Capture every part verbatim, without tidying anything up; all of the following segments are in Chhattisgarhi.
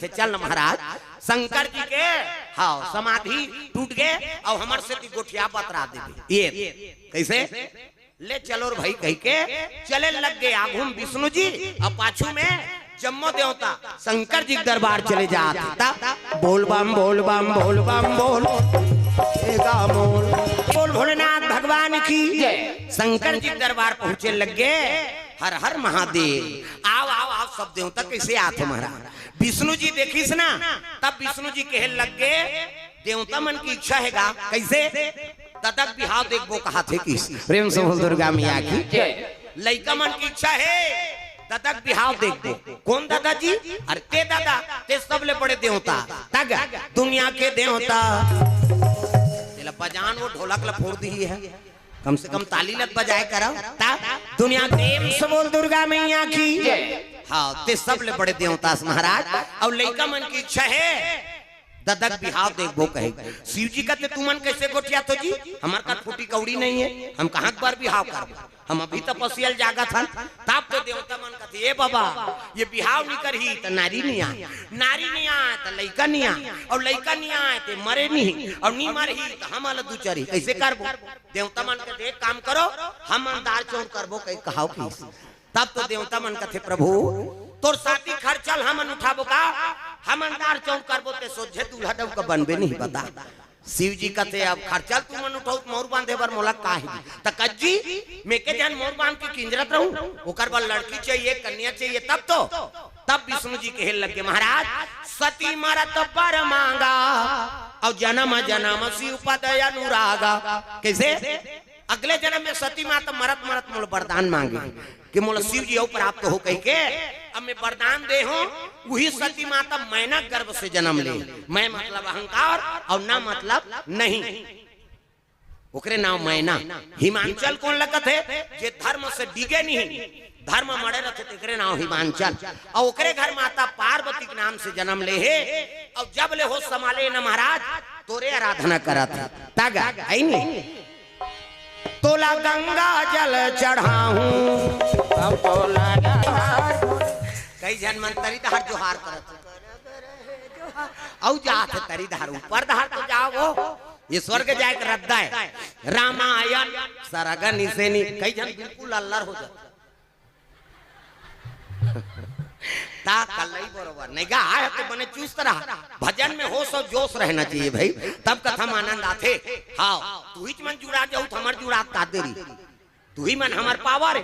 थे, "चल न महाराज, शंकर जी के, हाँ, समाधि टूट गे, अउ हमर सेती गोठिया बतरा देबे।" ये कइसे? "ले चलो रे भाई," कहिके चले लग गे। आघू म विष्णु जी अउ पाछू में जम्मो देवता शंकर जी के दरबार चले जात। तब बोल बम, बोल बम, बोल बम, बोल, हे गा मोल। बोल भोलेनाथ भगवान की जय। शंकर जी के दरबार पहुंचे लग गे। हर हर महादेव। आव, आव, आव, सब देवता कइसे आत हे महाराज? विष्णु जी देखिस ना, तब विष्णु जी कहे लग गे, देवता मन के इच्छा हे गा, कइसे? ददा के बिहाव देखबो कहाथे किस। प्रेम से बोल दुर्गा मैया की। जय। लइका मन के इच्छा हे, ददा के बिहाव देखबो। कोन ददा जी? अरे ते ददा, ते सबले बड़े देवता। तग दुनिया के देवता। तेला बजान वो ढोलक ला फोड़ दिही हे। कम से कम ताली लत बजाए करव। ता दुनिया प्रेम से बोल दुर्गा मैया की। जय। हाँ, ते सबले बड़े देवता अस महाराज। अउ लइका मन के इच्छा हे, ददा के बिहाव देखबो कहे। शिव जी कथे, "तुमन कइसे गोठियाथो जी? हमर करा फूटी कौड़ी नइ हे, हम कहाँ के बर बिहाव करबो? हम अभी तपस्या ल जागत हन।" तब तो देवता मन कथे, "ए बाबा, ये बिहाव नइ करही त नारी नइ आय, नारी नइ आय त लइका नइ आय, अउ लइका नइ आय त मरे नइ, अउ नइ मरही त हमन ला दू चरही, कइसे करबो?" देवता मन कथे, "एक काम करो, हमन दार चौर करबो," कहि कहाव किस। तब तो देवता मन कथे, "प्रभु, तोर साती खरचा ल हमन उठाबो का? हमन दार चौर करबो ते सोझे दूल्हा डउका बनबे नहीं बता।" शिव जी कथे, "अब खरचा ल तुमन उठाहू त मउर बांधे बर मोला का हे?" त कज्जी, "मैं के झन मउर बांध के किंजरत रहूं, ओकर बर लड़की चाहिए, कन्या चाहिए, तब तो।" तब विष्णु जी कहे लग गे, "महाराज, सती मरत बर मांगा, अउ जनम जनम शिव पद अनुरागा।" कइसे? अगले जनम में सती माता मरत मरत मोला वरदान मांगे कि मोला शिव जी अउ प्राप्त हो कहिके, अब मैं वरदान दे हूं, उही सती माता मैना गर्भ से जनम ले। मैं मतलब अहंकार अउ ना मतलब नहीं, ओकरे नाव मैना। हिमांचल कोन लगत हे? जे धर्म से डिगे नहीं, धर्म मड़े रथे, तेकरे नाव हिमांचल। अउ ओकरे घर माता पार्वती के नाम से जनम ले हे। अउ जब ले होस समाले न महाराज, तोरे आराधना करत हे। तग, है नी? "तोला गंगा जल चढ़ाहूं।" अब तोला गंगा कई झन मन तरी डहर जोहार करत हे। अउ जात हे तरी डहर, ऊपर डहर तो जाओ, ये स्वर्ग जाए के रद्दा हे। रामायण सरग निसेनी, कई झन बिल्कुल अल्लर हो जात। ता कल्लई बरोबर नहीं गा, आय तो बने चुस्त रहा। भजन में होश अउ जोश रहना चाहिए भाई, तब कथा में आनंद आथे। हाँ, तुहीच मन जुड़ा जाहू त हमर जुड़ात का देरी। तुही मन हमर पावर हे,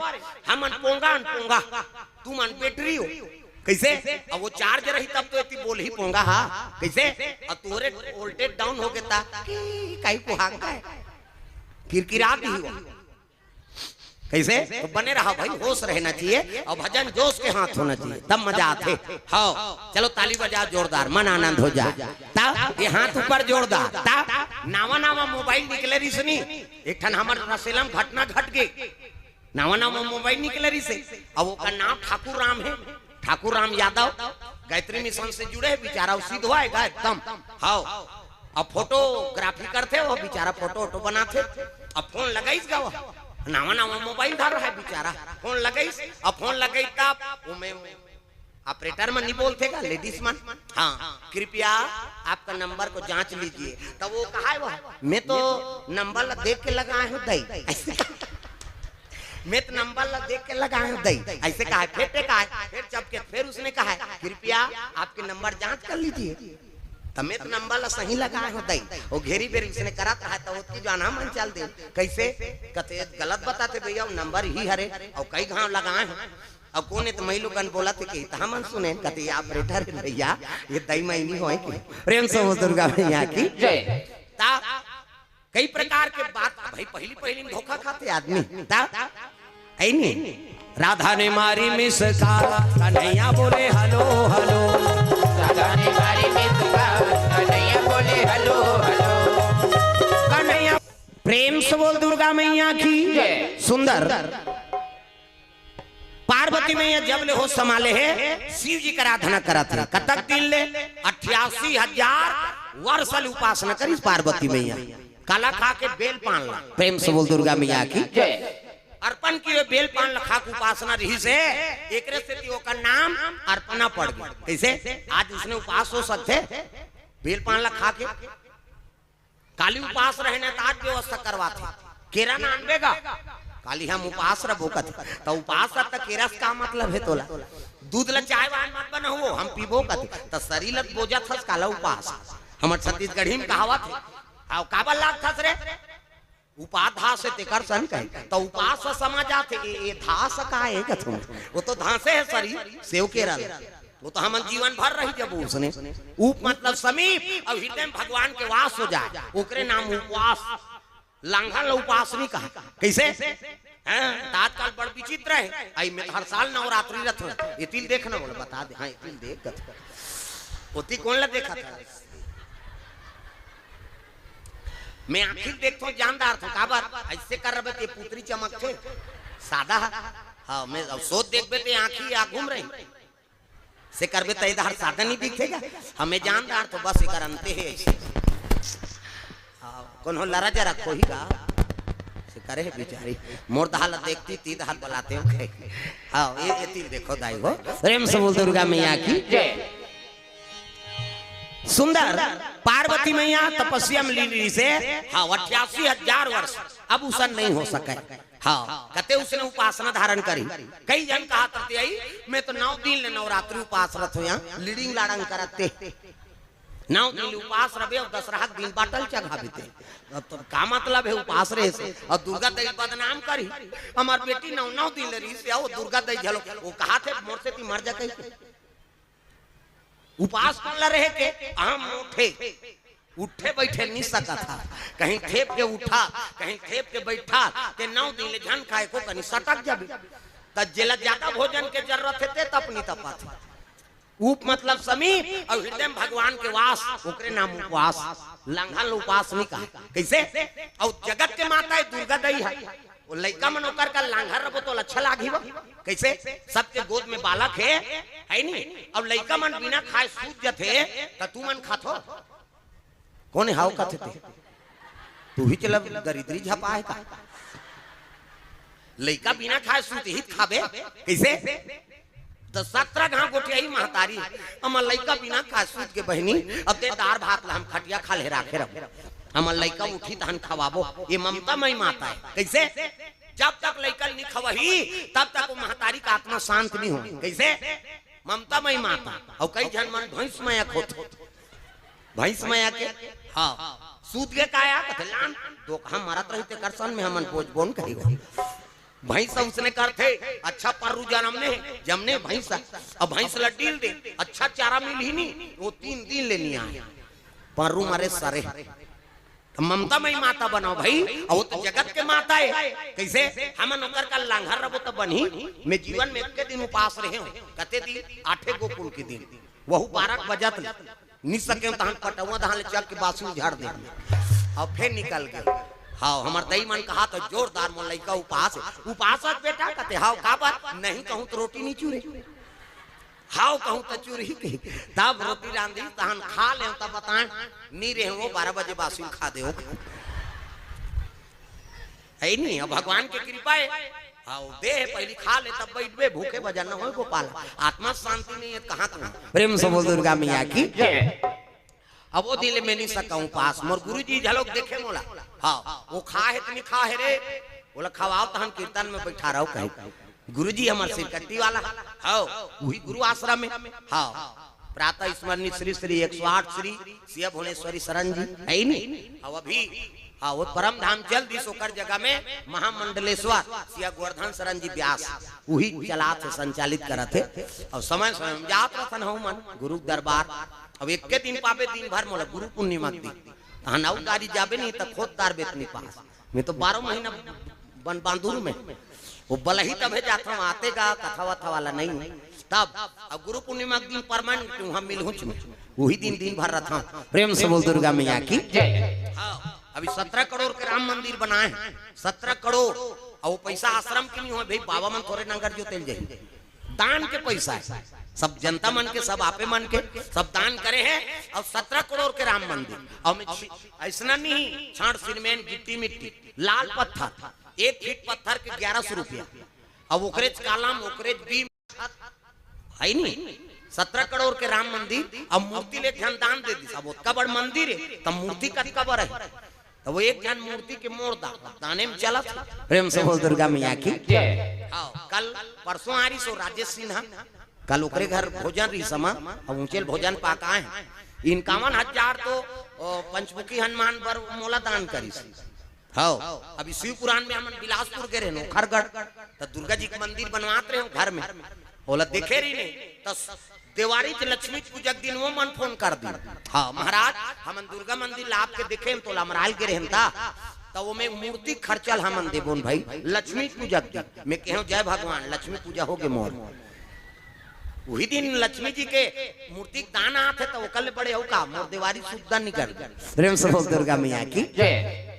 हमन पोंगा अन पोंगा, तुमन बैटरी हो। कइसे? अब वो चार्ज रही तब तो एती बोलही पोंगा हा। कइसे? अउ तोरे वोल्टेज डाउन हो गे ता, की, काई को हांका हे? किरकिरा दिही वो। कइसे? तो बने रहा भाई, होश रहना चाहिए अउ भजन जोश के हाथ होना चाहिए, तब मजा आथे। हाँ, चलो ताली बजाओ जोरदार, मन आनंद हो जाए। ता ये हाथ ऊपर जोरदार। ता नावा नावा मोबाइल निकले रिहिस नी, एक ठन हमर नसेला म घटना घट गे। नावा नावा मोबाइल निकले रिहिस हे, अब ओकर नाम ठाकुर राम हे, ठाकुर राम यादव, गायत्री मिशन से जुड़े हे बिचारा, अउ सिधवा हे गा एकदम। हाँ, अब फोटोग्राफी करथे वो बिचारा, फोटो वोटो बनाथे। अब फोन लगाइस गा वो, नावा नावा मोबाइल धर रहा हे बिचारा, फोन लगाइस, अब फोन लगाइस तब वो मैं ऑपरेटर मन नहीं बोलथे गा, लेडीज मन, हाँ, "कृपया आपका नंबर को जांच लीजिए।" तब वो कहा हे वो, "मैं तो नंबर ला देख के लगाए हूँ दई।" अइसे कहा, "मैं तो नंबर ला देख के लगाए हूँ दई।" अइसे कहा हे, फिर ते कहा हे, फिर चपके, फिर उसने कहा हे, "कृपया आपके नंबर जांच कर लीजिए।" त मैं तो नंबर ला सही लगाए हूँ दई। वो घेरी बेरी उसने करत रहा, त ओतकी जाना मन चल दे। कइसे? कथे, "गलत बताथे भैया, वो नंबर ही हरे, अउ कई घांव लगाए हूँ।" अउ कोन हे त मई लोगन बोलथे कि त हमन सुने, कथे, "ये ऑपरेटर हे भैया, ये दई मई नहीं होय के।" प्रेम से बोल दुर्गा मैया की जय। ता कई प्रकार के बात, भाई, पहिली पहिली में धोखा खाथे आदमी। ता है नी? राधा ने मारी मिस कॉल, कन्हैया बोले, "हेलो, हेलो।" राधा ने मारी मिस कॉल, कन्हैया बोले, "हेलो, हेलो।" कन्हैया, प्रेम से बोल दुर्गा मैया की जय। सुंदर। पार्वती मैया जब ले होश संभाले हे, शिव जी के आराधना करत हे। कतक दिन ले? अट्ठासी हजार वर्ष ले उपासना करिस पार्वती मैया। काला खा के? बेल पान ला। प्रेम से बोल दुर्गा मैया की जय। अर्पण किए बेल पान ल खा के उपासना रहिस हे, एकरे सेती ओकर नाम अर्पणा पड़ गे। कइसे? आज उसने उपास हो सकथे बेल पान ल खा के? काली उपास रहे न, त आज व्यवस्था करवाथे। केरा न आनबे गा, काली हम उपास रबो कथे। त उपास रह त केरा से का मतलब हे तोला? दूध ल चाय वान मत बनाओ, हम पीबो कथे। त शरीर ल बोजत हस काला उपास? हमर छत्तीसगढ़ी में कहावत हे। अउ काबर लागथस रे? उपाधा से तेकर सन कहे। त उपास से समझ आथे, ए, ए धास का ए कथों? वो तो धांसे हे शरीर, सेव केरा ल। वो तो हमन जीवन भर रही जब उसने। उप मतलब समीप, अउ हृदय में भगवान के वास हो जाए, ओकरे नाम उपवास। लांघन ल उपास नहीं कहा। कइसे? हाँ, त आजकल बड़ विचित्र हे। आई में तो हर साल नवरात्रि रथ हो। एती ल देख न, बोले बता दे। हाँ, एती ल देख कथे। ओती कोन ल देखत हस? मैं आँखी ल देखथों, जान डारथों। काबर? अइसे कर रबे ते पुतरी चमकथे। सादा ह। हाँ, मैं अब सोच देखबे ते आँखी आ घूम रही। से करबे त इधर सादा नहीं दिखेगा। हमें जान डारथों, बस एकर अंते हे अइसे। हाँ, कोनो लरा जरा खोही का? से करे हे बिचारी। मोर दहा ल देखती, ती दहा ल बलाते हो के। हाँ, ये, ये तीर देखो दाई हो। प्रेम से बोल दुर्गा मैया की जय। सुंदर पार्वती मैया तपस्या में लीन रहिस हे। हाँ, अट्ठासी हजार वर्ष, अब उसन नहीं हो सके। हाँ, कते उसने उपासना धारण करी। कई झन कहत रथे, "आई, मैं तो नौ दिन ले नवरात्रि उपास रथों, यहाँ लीड़िंग लाड़ंग करत हे।" नौ दिन ले उपास रबे अउ दसरहा के दिन बाटल चघाबे ते। अब तो का मतलब हे उपास रहे से? अउ दुर्गा दई बदनाम करी। हमर बेटी नौ, नौ दिन ले रहिस हे, अउ दुर्गा दई घलो, वो कहत हे, "मोर सेती मर जा," कही। उपास मन ल रहे के आम मोठे, उठे बइठे नहीं सकत हा, कहीं ठेप के उठा, कहीं ठेप के बइठा, ते नौ दिन ले झन खाए को कनी सटक जाबे। त जेला ज्यादा भोजन के जरूरत हे, ते तप नहीं तपाथे। उप मतलब समीप, अउ हृदय में भगवान के वास, ओकरे नाम उपवास। लांघन ल उपास नहीं कहा। कइसे? अउ जगत के माता हे दुर्गा दई हे। वो लइका मन ओकर का लांघर रबो तो अच्छा लागी वो। कइसे? सबके गोद में बालक हे, हे नी? अउ लइका मन बिना खाए सूत जथे, त तुमन खाथो? कोन हाव कथे ते? तुही चला दरिद्री झपा हे का? लइका बिना खाए सूत ही खाबे? कइसे? त सत्रह घांव गोठियाही महतारी, हमर लइका बिना खाए सूत के बहिनी, अब ते दार भात ला हम खटिया खा ले राखे रहो। हमर लइका उठी तहन खवाबो। ये ममता मई माता हे। कइसे? जब तक लइका ल नहीं खवही, तब तक वो महतारी का आत्मा शांत नहीं हो। कइसे? ममता मई माता। अउ कई झन मन भैंस मया खोत, भैंस मया के, हाँ, सूत गे का या, कथे, "लान, दोकहा मरत रही तेकर सन में हमन बोझ बोन कही गई।" भैंस उसने करथे, अच्छा पर्रू जन्म ने, जमने भैंस, अब भैंस ल डील दे, अच्छा चारा मिलही नी, वो तीन दिन ले नहीं आए। पर्रू मरे सरे। त ममता मई माता बनाओ भाई, अउ वो तो जगत के माता हे। कइसे? हमन ओकर का लांघर रबो त बनही। मैं जीवन में एक दिन उपास रहे हूँ, कते दिन? आठे गोकुल के दिन। वहू बारह बजत ले। नि सके तहन पटौवा धान ले चक के बासी उझार दे। अउ फेर निकल गे। हाँ, हमर दई मन कहा त जोरदार मोर लइका उपास हे। उपास हे बेटा कथे, "हाँ, काबर?" "नहीं कहूँ त रोटी नहीं चुरे।" "हाँ, कहूँ त चुरही के।" तब रोटी रांधी, तहन खा ले, तब बताए, "नी रहे वो बारह बजे बासी खा दे हो।" हे नी, अब भगवान के कृपा हे। हाँ, वो दे हे, पहली खा ले, तब बैठबे, भूखे बजन न होय गोपाल। आत्मा शांति नहीं हे, कहाँ तक? प्रेम से बोल दुर्गा मैया की। जय। अब वो दिन ले मैं नहीं सकूँ उपास, मोर गुरुजी झलोक देखे मोला। हाँ, वो खा हे त नहीं खा हे रे, बोला खवाओ तहन कीर्तन में बैठा रहो कहीं। गुरुजी हमर सिरकट्टी वाला, हाँ, वही गुरु आश्रम में, हाँ, प्रातः स्मरणीय श्री श्री एक सौ आठ श्री सिया भुवनेश्वरी शरण जी, हे नी? अउ अभी, हाँ, वो परम धाम चल दिस, ओकर जगह में महामंडलेश्वर सिया गोवर्धन शरण जी व्यास, वही चलात हे, संचालित करत हे। अउ समय समय में जात रथन हूँ मन गुरु दरबार। अब एक के दिन पाबे दिन भर मोला गुरु पूर्णिमा के दिन, तहन अउ गाड़ी जाबे नहीं त खोद तार बेतनी पास। मैं तो बारह महीना बन बांदुर में, वो बलही तभे जात हूँ, आते गा कथा वथा वाला नहीं हूँ। तब अब गुरु पूर्णिमा के दिन परमानेंट हूँ, हम मिलहूँ चुन, वही दिन दिन भर रथम। प्रेम से बोल दुर्गा मैया की। जय। हाँ, अभी सत्रह करोड़ के राम मंदिर बनाए हैं, सत्रह करोड़, अउ वो पैसा आश्रम के नहीं हो भाई, बाबा मन थोरे नंगर जो तेल जाए, दान के पैसा हे, सब जनता मन के, सब आपे मन के, सब दान करे हे। अउ सत्रह करोड़ के राम मंदिर, अउ में छी-, अइसना नहीं छाड़ सीमेंट, गिट्टी मिट्टी, लाल पत्थर, एक फीट पत्थर के ग्यारह सौ रुपया। अब ओकरेच कालम, ओकरेच बीम, है नी, सत्रह करोड़ के राम मंदिर। अब मूर्ति ले एक झन दान दे दिस, अब ओतका बड़ मंदिर है, तब मूर्ति कतका बड़ है? तब वो एक झन मूर्ति के मोड़ दा, दाने में चलत। प्रेम से बोल दुर्गा मैया की। हाँ, कल परसों आ रही सो राजेश सिन्हा, कल ओकरे घर भोजन रही समा, अब ऊंचेल भोजन पाका है। इनकावन हजार तो, ओ, पंचमुखी हनुमान बर मोला दान करिस। हव, अभी शिव पुराण में हमन बिलासपुर गे रहेन, ओखरगढ़, त दुर्गा जी के मंदिर बनवात रहे घर में, ओला देखे रही नहीं, त देवारी के लक्ष्मी पूजा के दिन वो मन फोन कर दी, हाँ महाराज, हमन दुर्गा मंदिर ला आपके देखे, तो लमराल गे रहेन ता, त वो में मूर्ति खर्चल हमन देबोन भाई, लक्ष्मी पूजा के दिन। मैं कहें, जय भगवान, लक्ष्मी पूजा हो गे मोर। वही दिन लक्ष्मी जी के मूर्ति के दान आत है, तो ओकर ले बड़े हो का, मोर देवारी सुद्धा निकल गई। प्रेम से बोल दुर्गा मैया की। जय।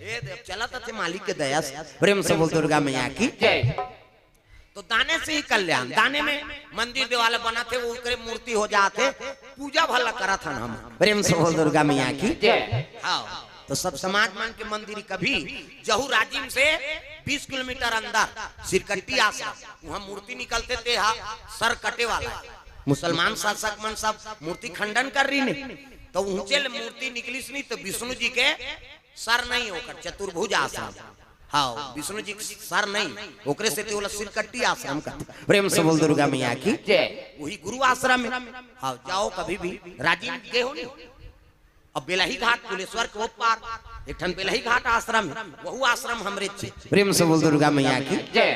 ये देख, चलत थे मालिक के दया से। प्रेम से बोल दुर्गा मैया की। जय। तो दाने से ही कल्याण, दाने में मंदिर देवाला बना थे, वो ओकरे मूर्ति हो जात है, पूजा भला करत हन हम। प्रेम से बोल दुर्गा मैया की। जय। हाँ, तो सब समाज मन के मंदिर कभी जहू राजिम से बीस किलोमीटर अंदर सिरकट्टी आश्रम, वहाँ मूर्ति निकलते ते हा सर कटे वाला है। मुसलमान शासक मन सब मूर्ति खंडन कर रही ने, तो ऊंचे ले मूर्ति निकलिस नहीं, तो विष्णु जी के सर नहीं, ओकर चतुर्भुज आश्रम। हाँ, विष्णु जी के सर नहीं, ओकरे से तो ओला सिरकट्टी आश्रम कहते। प्रेम से बोल दुर्गा मैया की। जय। वही गुरु आश्रम है। हाँ, जाओ कभी भी राजिम गे हो नहीं। अब बेलही घाट कुलेश्वर के ओ पार एक ठन बेलही घाट आश्रम है, वहू आश्रम हमरे छे। प्रेम से बोल दुर्गा मैया की। जय।